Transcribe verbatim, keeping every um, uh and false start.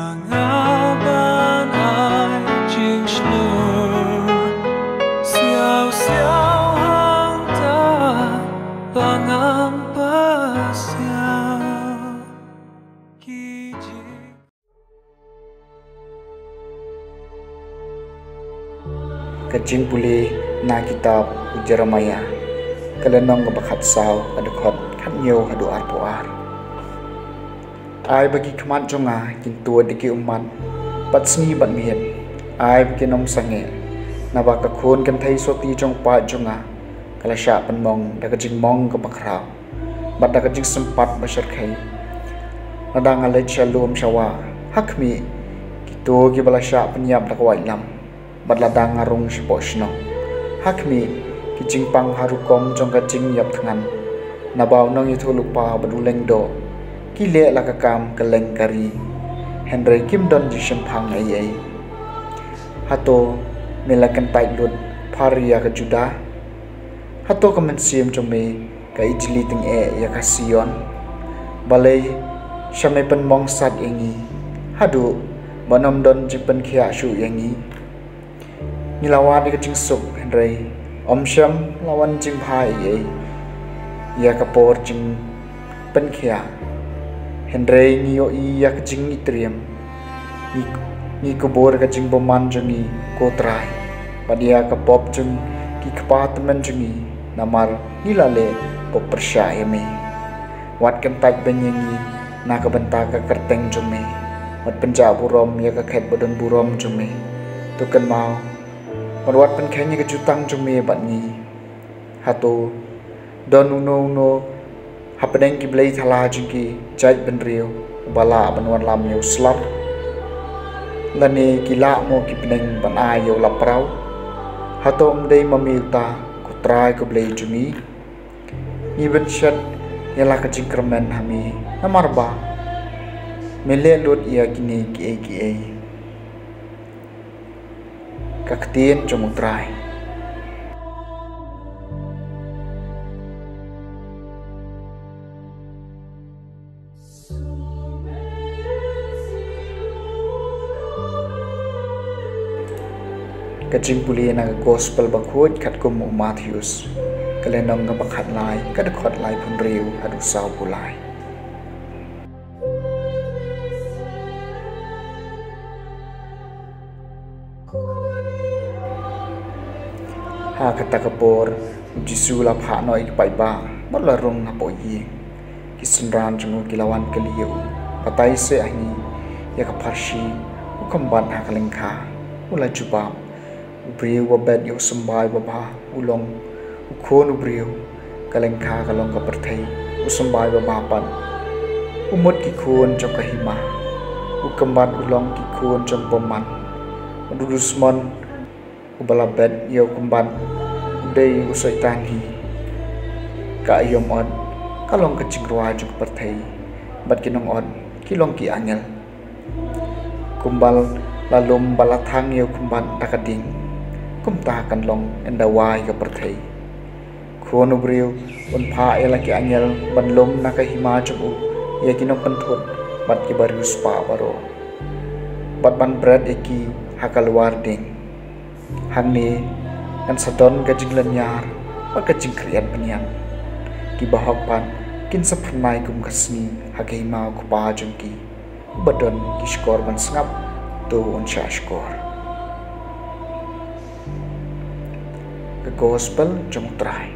Nga ban ai jingshlur siaw siaw hangta ba ngam pasiaw. Ki jing Ka jingpule na kitab u Jeremiah, ka lynnong kaba khatsaw, ka dkhot khathynñiew haduh arphew ar. Ai ba ki khmat jong nga kin tuid da ki ummat, bad sngi bad miet, ai ba kin ym sangeh, naba ka khun kynthei sotti jong u paid jong nga, ka la shah pynmong da ka jingmong kaba khraw, bad da ka jingsympat ba shyrkhei. Lada nga leit sha lum sha wah, ha khmih, kito kiba la shah pynïap da ka waitlam, bad lada nga rung shapoh shnong, ha khmih, ki jingpang ha rukom jong ka jingïap thngan. Naba u nongïathuhlypa bad u lyngdoh ki leh la ka kam kylleng ka ri, hynrei kim don jingshemphang ei ei. Hato me la kyntait lut phar ïa ka Judah? Hato ka mynsiem jong me ka ijli tyngeh ïa ka Sion? Balei sha me pynmong sat ïa ngi, haduh ban ym don jingpynkhiah shuh ïa ngi? Ngi la wad ïa ka jingsuk, hynrei ym shym la wan jingbha ei ei ïa ka por jingpynkhiah. Hynrei ngi ïohi ïa ka jingngiehtrim, ngi, ngi kubur ka jingbymman jong ngi, ko Trai, bad ïa ka pop jong ki kpa tymmen jong ngi, namar ngi la leh pop pyrshah ïa me. Wat kyntait beiñ ïa ngi na ka bynta ka kyrteng jong me, wat pynjah burom ïa ka khet ba don burom jong me. To kynmaw, bad wat pynkheiñ ïa ka jutang jong me bad ngi. Hato don uno uno hapdeng ki blei thala jong ki jait bynriew uba lah ban wallam ïa u slap? Lane ki lah mo ki bneng ban ai ïa u lappraw? Hato ym dei ma me uta, ko Trai ko Blei jong ngi? Ngi bynshet ïa la ka jingkyrmen ha me, namar ba me leh lut ïa kine kiei kiei. Ka ktien jong u Trai. Ka jingpule na ka Gospel bakhuid katkum u Mathaios, ka lynnong kaba khatlai, ka dkhot laiphew hynriew haduh sawphew lai. Ha kata ka por, u Jisu u la phah noh ïa ki paidbah bad u la rung hapoh ïing. Ki synran jong u ki la wan kylli ïa u, batai seh ha ngi ïa ka pharshi u khambat ha ka lyngkha. U la jubab, u briew uba bet ïa u symbai babha u long u khun u briew. Ka lyngkha ka long ka pyrthei, u symbai babha pat u mut ki khun jong ka hima. U khambat u long ki khun jong u bymman. Bad u dusmon uba la bet ïa u khambat u dei u Soitan hi. Ka aïom ot ka long ka jingrwai jong ka pyrthei, bad ki nong ot ki long ki angel. Kumba la lum bad la thang ïa u khambat da ka ding, kumta kan long ynda wai ka pyrthei. Khun u briew un phah ïa la ki angel ban lum na ka hima jong u ïa ki nongpynthut bad ki bariewspah baroh, bad ban bret ïa ki ha ka luar ding. Hangne kan sa don ka jinglynñiar bad ka jingkhriat bniat. Ki bahok pat kin sa phyrnai kum ka sngi ha ka hima u Kpa jong ki, uba don ki shkor ban sngap, to un shah shkor. Ka Gospel jong u Trai.